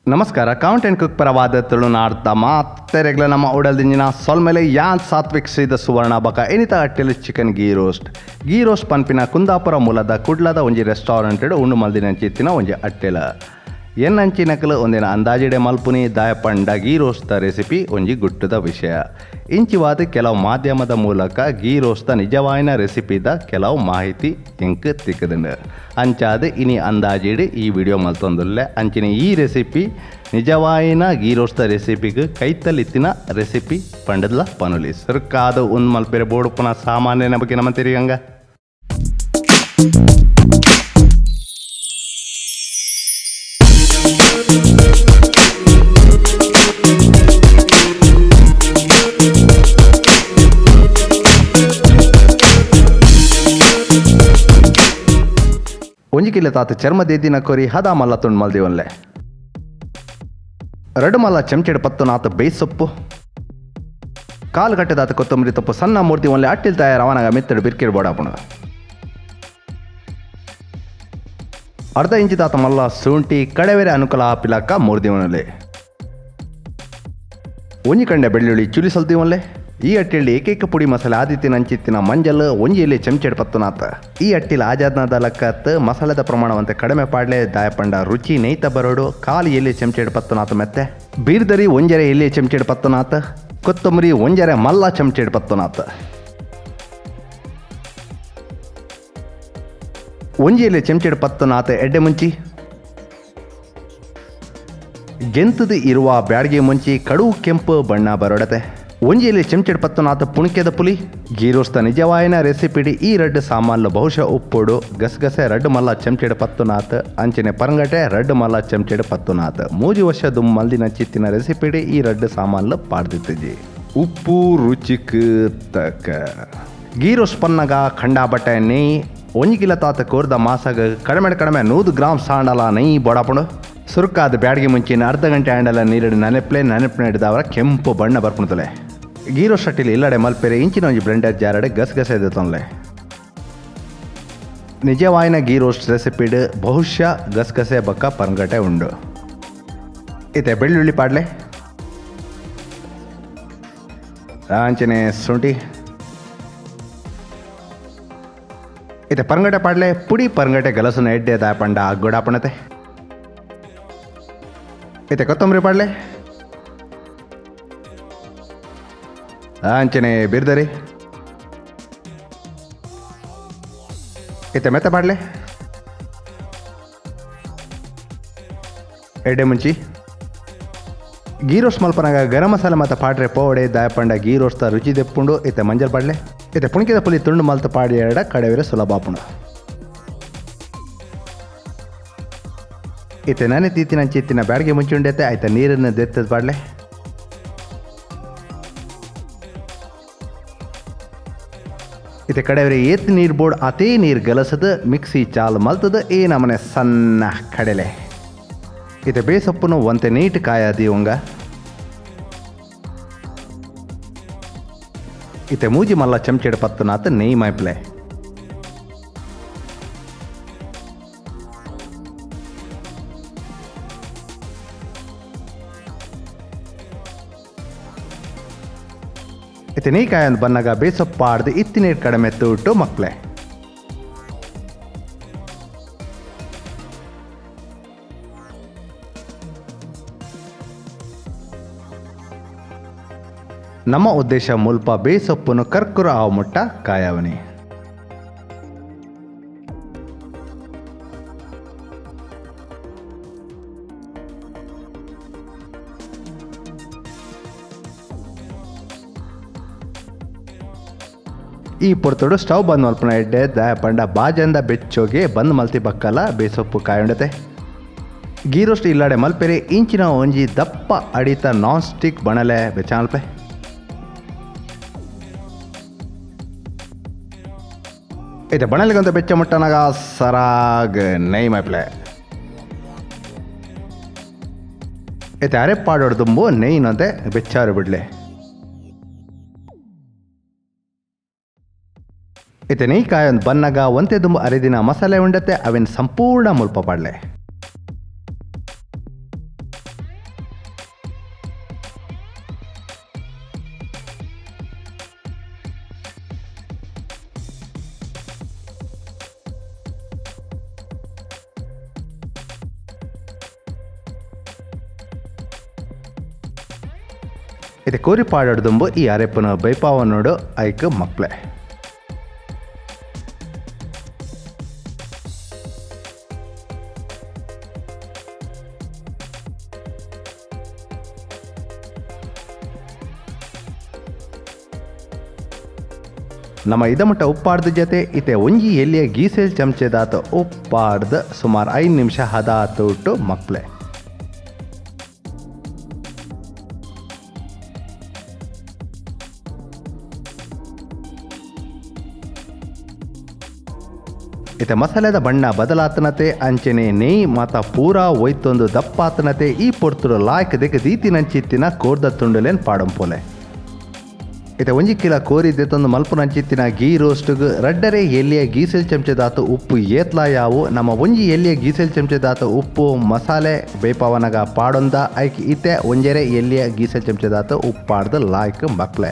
ನಮಸ್ಕಾರ, count and cook ಪರವಾದ ತುಳುನಾಡ್ದ ಮಾತೆರೆಗ್ಲ ನಮ್ಮ ಉಡಲ್ದಿಂಜಿನ ಸೊಲ್ಮೆಲೆ. ಯಾನ್ ಸಾತ್ವಿಕ್ ಶ್ರೀದ ಸುವರ್ಣ ಬಕ ಎನಿತ ಅಟ್ಟೆಲ್ chicken ghee roast. Ghee roast ಪನ್ಪಿನ ಕುಂದಾಪುರ ಮೂಲದ ಕುಡ್ಲದ ಒಂಜಿ ರೆಸ್ಟೋರೆಂಟ್ ಉಂಡು ಮಲ್ದಿನಂಚಿತ್ತಿನ ಒಂಜಿ ಅಟ್ಟೆಲ್. ಎನ್ನಂಚಿನಕಲು ಒಂದಿನ ಅಂದಾಜಿಡೆ ಮಲ್ಪುನಿ, ದಾಯ ಪಂಡ ಗೀ ರೋಸ್ತ ರೆಸಿಪಿ ಒಂಜಿ ಗುಟ್ಟುದ ವಿಷಯ. ಇಂಚಿವಾದ ಕೆಲವು ಮಾಧ್ಯಮದ ಮೂಲಕ ಗೀ ರೋಸ್ತ ನಿಜವಾಯಿನ ರೆಸಿಪಿದ ಕೆಲವು ಮಾಹಿತಿ ಎಂಕ್ ತಿಕ್ಕುದುಂಡು. ಅಂಚಾದ್ ಇನಿ ಅಂದಾಜಿಡ್ ಈ ವಿಡಿಯೋ ಮಲ್ತೊಂದುಲ್ಲೆ. ಅಂಚಿನ ಈ ರೆಸಿಪಿ ನಿಜವಾಯಿನ ಗೀ ರೋಸ್ತ ರೆಸಿಪಿಗ್ ಕೈತಲ್ ಇತ್ತಿನ ರೆಸಿಪಿ ಪಂಡದ್ಲ ಪನುಲಿ. ಸುರುಕಾದ್ ಉಂದು ಮಲ್ಪೆರೆ ಬೋಡುಪ್ಪುನ ಸಾಮಾನ್ಯನ ಬಗ್ಗೆ ನಮ ತೆರಿಯಂಗ. ಒಂಜಿ ಕಿಲೆ ತಾತ ಚರ್ಮ ದೇದಿನ ಕೊರಿ ಹದ ಮಲ್ಲ ತುಂಡು ಮಲ್ದಿವನ್ಲೆ. ರಡ್ಡು ಮಲ್ಲ ಚಮಚೆಡ್ ಪತ್ತು ನಾತ ಬೇಯ್ಸೊಪ್ಪು, ಕಾಲು ಕಟ್ಟೆದಾತ ಕೊತ್ತಂಬರಿ ತಪ್ಪು ಸಣ್ಣ ಮೂರ್ತಿ ಒನ್ಲೆ. ಅಟ್ಟಿಲ್ ತಯಾರು ಅವನಾಗ ಮೆತ್ತಡು ಬಿರ್ಕಿರ್ ಬೋಡಾಪುಣ. ಅರ್ಧ ಇಂಚು ತಾತ ಮಲ್ಲ ಶುಂಠಿ ಕಡೆವೆರೆ ಅನುಕೂಲ ಆಪಿಲಕ್ಕ ಮೂರ್ದಿವನಲೆ. ಒಂಜಿ ಕಂಡೆ ಬೆಳ್ಳುಳ್ಳಿ ಚುಲಿ ಸಲ್ದಿವನ್ಲೆ. ಈ ಅಟ್ಟಿಯಲ್ಲಿ ಏಕೈಕ ಪುಡಿ ಮಸಾಲೆ ಆದಿತ್ತಿನ ಅಂಚಿತ್ತಿನ ಮಂಜಲ್ ಒಂಜಿ ಎಲೆ ಚಮಚೆಡ್ ಪತ್ತುನಾತ. ಈ ಅಟ್ಟಿಲ್ ಆಜಾದ್ನದ ಲಕ್ಕತ್ ಮಸಾಲೆದ ಪ್ರಮಾಣವಂತೆ ಕಡಿಮೆ ಪಾಡ್ಲೆ, ದಾಯಪಂಡ ರುಚಿ ನೈತ ಬರೋಡು. ಕಾಲು ಎಲೆ ಚಮಚೆಡ್ ಪತ್ತುನಾತ ಮೆತ್ತೆ ಬೀರ್ದರಿ, ಒಂಜರೆ ಎಲೆ ಚಮಚೆಡ್ ಪತ್ತುನಾತ ಕೊತ್ತಂಬರಿ, ಒಂಜರೆ ಮಲ್ಲ ಚಮಚೆಡ್ ಪತ್ತುನಾತ. ಒಂಜಿ ಎಲೆ ಚಮಚೆಡ್ ಪತ್ತುನಾತ ಎಡ್ಡೆ ಮುಂಚಿ ಗೆಂತದು ಇರುವ ಬ್ಯಾಡ್ಗೆ ಮುಂಚಿ ಕಡು ಕೆಂಪು ಬಣ್ಣ ಬರೊಡತೆ. ಒಂಜಿ ಎಲೆ ಚಮಚೆಡ್ ಪತ್ತುನಾತ ಪುಣಿಕೆದ ಪುಲಿ. ಗೀರೋಸ್ತ ನಿಜವಾಯಿನ ರೆಸಿಪಿಡಿ ಈ ರಡ್ಡು ಸಾಮಾನ್ಲು ಬಹುಶಃ ಉಪ್ಪುಡು. ಗಸಗಸೆ ರಡ್ಡು ಮಲ್ಲ ಚಮಚೆಡ್ ಪತ್ತುನಾತ್, ಅಂಚನೆ ಪರಂಗಟೆ ರಡ್ಡು ಮಲ್ಲ ಚಮಚೆಡ್ ಪತ್ತುನಾತ್. 3 ವರ್ಷ ದುಂಬು ಮಲ್ದಿನ ಚಿತ್ತಿನ ರೆಸಿಪಿಡಿ ಈ ರಡ್ಡು ಸಾಮಾನ್ಲು ಪಾಡ್ದಿತ್ತಿಜಿ. ಉಪ್ಪು ರುಚಿಕ್ ತಕ್ಕ. ಗೀರೋಸ್ ಪನ್ನಗ ಖಂಡ ಬಟ್ಟೆ ನೆಯ್. ಒಂಜಿ ಕಿಲೋ ತಾತ ಕೋರ್ದ ಮಾಸಗ ಕಡಿಮೆ ಕಡಿಮೆ 100 ಗ್ರಾಮ್ ಸಾಂಡಲ ನೆಯ್ ಬೋಡಾಪುಂಡು. ಸುರುಕಾದ ಬ್ಯಾಡ್ಗೆ ಮುಂಚಿನ ಅರ್ಧ ಗಂಟೆ ಆಂಡಲ ನೀರಡು ನೆನಪ್ಲೆ. ನೆನಪು ಹಿಡಿದವರ ಕೆಂಪು ಬಣ್ಣ ಬರ್ಪುಣತಲೆ. ಗೀರೋ ಶಟಿಲ್ ಇಲ್ಲಡೆ ಮಲ್ಪೆರೆ ಇಂಚಿನ ಒಂಜಿ ಬ್ಲೆಂಡರ್ ಜಾರಡೆ ಗಸಗಸೆ ದೆತ್ತೊನ್ಲೆ. ನಿಜವಾಯಿನ ಗೀ ರೋಸ್ಟ್ ರೆಸಿಪಿಡ್ ಬಹುಶಃ ಗಸಗಸೆ ಬಕ್ಕ ಪರಂಗಟೆ ಉಂಡು. ಇತ್ತೆ ಬೆಳ್ಳುಳ್ಳಿ ಪಾಡ್ಲೆ, ಅಂಚನೆ ಶುಂಠಿ, ಇತ್ತೆ ಪರಂಗಟೆ ಪಾಡ್ಲೆ. ಪುಡಿ ಪರಂಗಟೆ ಗಲಸುನ ಎಡ್ಡೆ, ದಾಯಪಂಡ ಅಗ್ಗೋಡಾಪಣತೆ. ಇತ್ತೆ ಕೊತ್ತಂಬರಿ ಪಾಡ್ಲೆ, ಅಂಚನೆ ಬಿರ್ದರಿ, ಇತ್ತೆ ಮೆತ್ತ ಪಾಡ್ಲೆ, ಎಡ್ಡೆ ಮುಂಚಿ. ಗೀ ರೋಸ್ಟ್ ಮಲ್ಪನಾಗ ಗರಂ ಮಸಾಲೆ ಮತ್ತು ಪಾಡ್ರೆ ಪೋವಡೆ, ದಾಯಪಂಡ ಗೀ ರೋಸ್ತ ರುಚಿ ದೆಪ್ಪುಂಡು. ಇತ್ತೆ ಮಂಜಲ್ ಪಾಡ್ಲೆ. ಇತ್ತೆ ಪುಣಿಕೆದ ಪುಲಿ ತುಂಡು ಮಲ್ತ ಪಾಡಿ ಎರಡ ಕಡೆವಿರೆ ಸುಲಭ ಆಪುಂಡು. ಇತ್ತೆ ನಾನೇ ತೀತಿನ ಚಿತ್ತಿನ ಬ್ಯಾಡ್ಗೆ ಮುಂಚಿ ಉಂಡೈತೆ, ಆಯ್ತಾ ನೀರನ್ನು ದೆತ್ತದ ಪಾಡ್ಲೆ. ಇತ್ತೆ ಕಡೆವರೆ ಏತ್ ನೀರು ಬೋರ್ಡ್ ಅತೇ ನೀರು ಗಲಸದ ಮಿಕ್ಸಿ ಚಾಲು ಮಲ್ತದ ಏ ನಮನೆ ಸಣ್ಣ ಕಡಲೆ. ಇತ್ತೆ ಬೇಸೊಪ್ಪುನು ಒಂತೆ ನೀಟ್ ಕಾಯ ದೀವಂಗ. ಇತ್ತೆ ಮೂಜಿ ಮಲ್ಲ ಚಮಚೆಡ್ ಪತ್ತುನಾತ್ ನೆಯ್ ಮೈಪ್ಲೆ. ಇತ್ತೆ ನೆಯ್ ಕಾಯಂದ್ ಬನ್ನಗ ಬೇಸೊಪ್ಪು ಪಾಡ್ದು ಇತ್ತಿ ನೀರು ಕಡಿಮೆ ತೂಟು ಮಕ್ಕಳೆ. ನಮ್ಮ ಉದ್ದೇಶ ಮುಲ್ಪ ಬೇಸೊಪ್ಪುನು ಕರ್ಕುರ ಆವು ಮುಟ್ಟ ಕಾಯವನಿ. ಈ ಪೊರ್ತುಡು ಸ್ಟವ್ ಬಂದ್ ಮಲ್ಪನ ಎಡ್ಡೆ, ದಾಯಪಂಡ ಬಾಜಂದ ಬೆಚ್ಚೋಗಿ ಬಂದ್ ಮಲ್ತಿ ಬಕ್ಕಲ ಬೇಸೊಪ್ಪು ಕಾಯುಂಡತೆ. ಗೀ ರೋಸ್ಟ್ ಇಲ್ಲಾಡೆ ಮಲ್ಪೆರೆ ಇಂಚಿನ ಒಂಜಿ ದಪ್ಪ ಅಡಿತ ನಾನ್ ಸ್ಟಿಕ್ ಬಣಲೆ ಬೆಚ್ಚ ಮಲ್ಪೆ. ಇತ್ತೆ ಬಣಲೆಗಂತ ಬೆಚ್ಚ ಮುಟ್ಟನಾಗ ಸರಾಗ್ ನೈ ಮೈಪ್ಲೆ. ಇತ್ತೆ ಅರೆ ಪಾಡೋಡು ದುಂಬು ನೆಯ್ನಂತೆ ಬೆಚ್ಚಾರು ಬಿಡ್ಲೆ. ಇತ್ತೆ ನೆಯ್ ಕಾಯೊಂದು ಬನ್ನಗ ಒಂತೆ ದುಂಬು ಅರಿದಿನ ಮಸಾಲೆ ಉಂಡತೆ ಅವೆನ್ ಸಂಪೂರ್ಣ ಮುಲ್ಪ ಪಾಡ್ಲೆ. ಇತ್ತೆ ಕೋರಿ ಪಾಡೊಡ್ದುಂಬು ಈ ಅರೆಪ್ಪುನ ಬೈಪಾವನೋಡು ಐಕ್ ಮಕ್ಲೆ. ನಮ್ಮ ಇದಮಟ್ಟ ಉಪ್ಪಾಡ್ದ ಜೊತೆ ಇತ್ತೆ ಒಂಜಿ ಎಲ್ಲಿಯ ಗೀಸೆಲ್ ಚಮಚೆದಾತ ಉಪ್ಪಾಡ್ದ ಸುಮಾರು 5 ನಿಮಿಷ ಹದಾತುಟ್ಟು ಮಕ್ಲೆ. ಇತ್ತೆ ಮಸಾಲೆದ ಬಣ್ಣ ಬದಲಾತನತೆ ಅಂಚನೆ ನೆಯ್ ಮಾತ ಪೂರಾ ಒಯ್ತೊಂದು ದಪ್ಪಾತನತೆ ಈ ಪೊರ್ತುಡು ಲಾಯ್ಕ್ ದೆಕ್ ದೀತಿನಂಚಿತ್ತಿನ ಕೋರ್ದ ತುಂಡುಲೇನ್ ಪಾಡಂಪೋಲೆ. ಇತ್ತೆ ಒಂಜಿ ಕಿಲ ಕೋರಿ ದೆತ್ತೊಂದು ಮಲ್ಪುನಂಚಿತ್ತಿನ ಗೀ ರೋಸ್ಟ್ಗ್ ರಡ್ಡರೆ ಎಲ್ಲಿಯ ಗೀಸೆಲ್ ಚಮಚೆದಾತ ಉಪ್ಪು ಏತ್ಲಾ ಯಾವು ನಮ್ಮ ಒಂಜಿ ಎಲ್ಲಿಯ ಗೀಸೆಲ್ ಚಮಚೆದಾತ ಉಪ್ಪು ಮಸಾಲೆ ಬೇಪಾವನಗ ಪಾಡೊಂದ ಐಕ್ ಇತ್ತೆ ಒಂಜರೆ ಎಲ್ಲಿಯ ಗೀಸೆಲ್ ಚಮಚೆದಾತ ಉಪ್ಪಾಡ್ದ ಲಾಯ್ಕ್ ಮಕ್ಲೆ.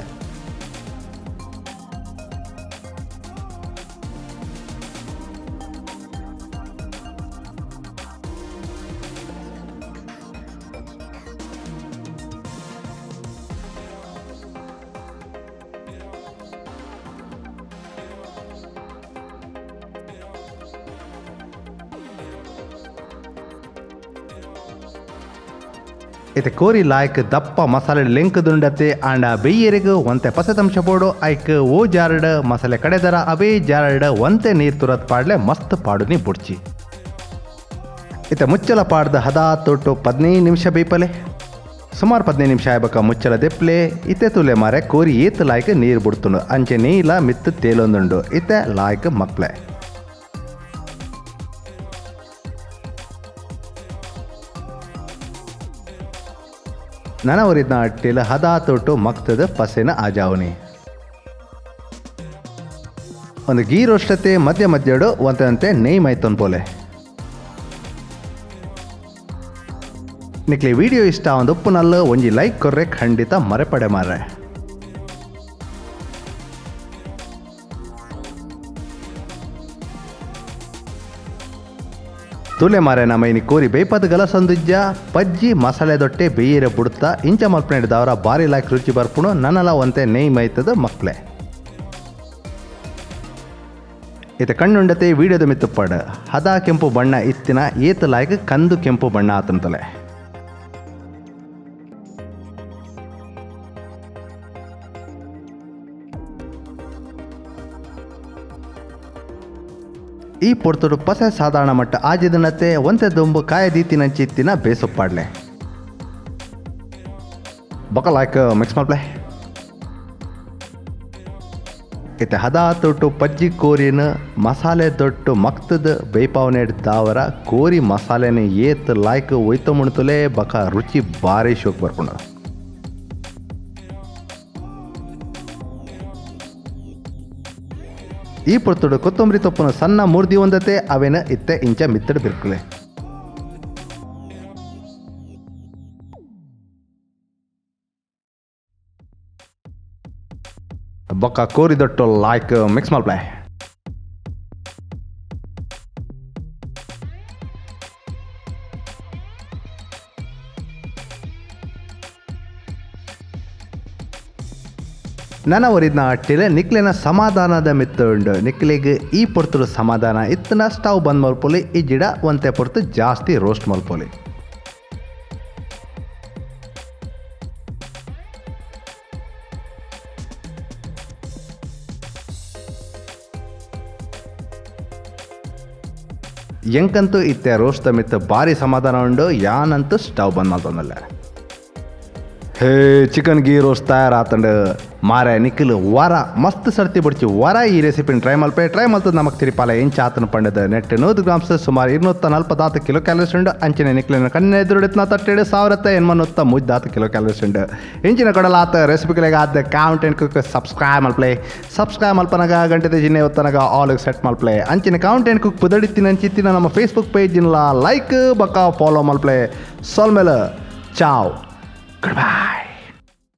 ಇತ್ತೆ ಕೋರಿ ಲಾಯ್ಕ್ ದಪ್ಪ ಮಸಾಲೆ ಲೆಂಕದುಂಡತೆ ಆಂಡ ಬೆಯ್ಯರಿಗು ಒಂತೆ ಪಸತಂಶ ಬೋಡು ಐಕ್ ಓ ಜಾರಡ್ ಮಸಾಲೆ ಕಡೆದರ ಅವೇ ಜಾರಡ್ ಒಂತೆ ನೀರು ತುರತ್ ಪಾಡ್ಲೆ ಮಸ್ತ್ ಪಾಡುನಿ ಬುಡ್ಚಿ. ಇತ್ತೆ ಮುಚ್ಚಲ ಪಾಡ್ದ ಹದಾ ತೊಟ್ಟು 15 ನಿಮಿಷ ಬೇಯ್ಪಲೆ. ಸುಮಾರು 15 ನಿಮಿಷ ಆಯ್ಬಕ ಮುಚ್ಚಲ ದೆಪ್ಲೆ. ಇತ್ತೆ ತುಲೆ ಮಾರೆ ಕೋರಿ ಏತ್ ಲಾಯ್ಕ್ ನೀರು ಬುಡ್ತುಂಡು ಅಂಚೆ ನೀಲ ಮಿತ್ತು ತೇಲೊಂದುಂಡು. ಇತ್ತೆ ಲಾಯ್ಕ್ ಮಕ್ಲೆ. ನನವರಿದ್ನ ಅಟ್ಟಿಲ ಹದಾ ತೊಟ್ಟು ಮಕ್ತದ ಪಸೆನ ಆಜಾವನಿ. ಒಂದು ಗೀ ರೋಸ್ಟತೆ ಮಧ್ಯ ಮಧ್ಯಡು ಒಂತೆ ನೆಯ್ ಮೈತೊನ್ ಪೋಲೆ. ನಿಕ್ಲೆ ವಿಡಿಯೋ ಇಷ್ಟ ಒಂದು ಉಪ್ಪು ನಲ್ಲು ಒಂಜಿ ಲೈಕ್ ಕೊರ್ರೆ ಖಂಡಿತ ಮರೆಪಡೆ ಮಾರ್ರೆ. ತುಲೆ ಮಾರೆ ನಮ್ಮ ಇನಿ ಕೋರಿ ಬೇಯ್ಪದ ಗಲಸೊಂದಿಜ್ಜ ಪಜ್ಜಿ ಮಸಾಲೆ ದೊಟ್ಟೆ ಬೇಯಿರೆ ಬುಡ್ತಾ ಇಂಚ ಮಲ್ಪನೆಡ್ದವರ ಬಾರಿ ಲಾಯ್ಕ್ ರುಚಿ ಬರ್ಪುಣು ನನ್ನಲ ಒಂತೆ ನೆಯ್ ಮೈತದ ಮಕ್ಲೆ. ಇತ್ತ ಕಣ್ಣುಂಡತೆ ವಿಡಿಯೋದ ಮಿತ್ತುಪ್ಪಾಡು ಹದಾ ಕೆಂಪು ಬಣ್ಣ ಇತ್ತಿನ ಏತ ಲಾಯ್ಕ್ ಕಂದು ಕೆಂಪು ಬಣ್ಣ ಆತಂತಲೆ. ಈ ಪೊರ್ತುಡು ಪಸೆ ಸಾಧಾರಣ ಮಟ್ಟ ಆಜಿದನತೆ ಒಂತೆ ದುಂಬು ಕಾಯ ದೀತಿನಂಚಿತ್ತಿನ ಬೇಸೊಪ್ಪಾಡ್ಲೆ. ಬೊಕ ಲಾಯ್ಕ್ ಮಿಕ್ಸ್ ಮಲ್ಪ್ಲೆ. ಇತ್ತೆ ಹದಾ ತೊಟ್ಟು ಪಜ್ಜಿ ಕೋರಿನ ಮಸಾಲೆ ತೊಟ್ಟು ಮಕ್ತದ ಬೇಯ್ಪಾವನೆ ದಾವರ ಕೋರಿ ಮಸಾಲೆನ ಏತ್ ಲಾಯ್ಕ್ ಒಯ್ತ ಮುಣ್ತುಲೆ ಬಕ ರುಚಿ ಭಾರಿ ಶೋಕ್ ಬರ್ಪುಂಡು. ಈ ಪೊರ್ತುಡು ಕೊತ್ತಂಬರಿ ತೊಪ್ಪುನ ಸಣ್ಣ ಮೂರ್ದಿ ಒಂದತೆ ಅವೇನ ಇತ್ತೆ ಇಂಚ ಮಿತ್ತಡು ಬಿರ್ಕುಲೆ. ಬೊಕ್ಕ ಕೋರಿ ದೊಟ್ಟು ಲಾಯ್ಕ್ ಮಿಕ್ಸ್ ಮಲ್ಪ್ಲೆ. ನನ ಒರಿದ್ನ ಅಟ್ಟಿಲೆ ನಿಕ್ಲೆನ ಸಮಾಧಾನದ ಮಿತ್ತ ಉಂಡು. ನಿಕ್ಲೆಗ್ ಈ ಪೊರ್ತುಡು ಸಮಾಧಾನ ಇತ್ತನ ಸ್ಟವ್ ಬಂದ್ ಮಲ್ಪೊಲಿ, ಈ ಜಿಡ ಒಂತೆ ಪೊರ್ತು ಜಾಸ್ತಿ ರೋಸ್ಟ್ ಮಲ್ಪೊಲಿ. ಎಂಕಂತೂ ಇತ್ತೆ ರೋಸ್ಟ್ ಮಿತ್ತ ಭಾರಿ ಸಮಾಧಾನ ಉಂಡು, ಯಾನಂತೂ ಸ್ಟವ್ ಬಂದ್ ಮಲ್ತೊಂದಲ್ಲ. ಹೇ ಚಿಕನ್ ಗೀ ರೋಸ್ಟ್ ತಯಾರಾತಂಡು ಮಾರೆ ನಿಖಿಲ್ ವಾರ ಮಸ್ತ್ ಸರ್ತಿ ಬಡ್ಚಿ ವಾರ ಈ ರೆಸಿಪಿನ ಟ್ರೈ ಮಲ್ಪೆ. ಟ್ರೈ ಮಲ್ತದ ನಮಕ್ ತಿರಿಪಾಲ ಎಂಚ ಆತನ ಪಂಡದ ನೆಟ್ 100 ಗ್ರಾಮ್ಸ್ ಸುಮಾರು 240 ಕಿಲೋ ಕ್ಯಾಲರೀಸ್ ಉಂಡು. ಅಂಚಿನ ನಿಖಿಲಿನ ಕಣ್ಣೆ ಎದುರುಡಿತ್ನ ತಟ್ಟೆಡು 1083 ಕಿಲೋ ಕ್ಯಾಲರೀಸ್ ಉಂಡು. ಇಂಚಿನ ಕೊಡಲಾತ ರೆಸಿಪಿಗಳಿಗೆ ಆದ count and cook subscribe ಮಲ್ಪ್ಲೆ. Subscribe ಮಲ್ಪನಗ ಗಂಟೆದ ಜಿನ್ನೆ ಒತ್ತನಗ ಆಲ್ ಸೆಟ್ ಮಲ್ಪ್ಲೆ. ಅಂಚಿನ count and cook ಪುದಡಿತ್ತಿನ ಅಂಚಿತ್ತಿನ ನಮ್ಮ ಫೇಸ್ಬುಕ್ ಪೇಜಿನ ಲೈಕ್ ಬಕ್ಕ ಫಾಲೋ ಮಲ್ಪ್ಲೆ. ಸೋಲ್ಮೇಲೆ ಚಾವ್. Goodbye.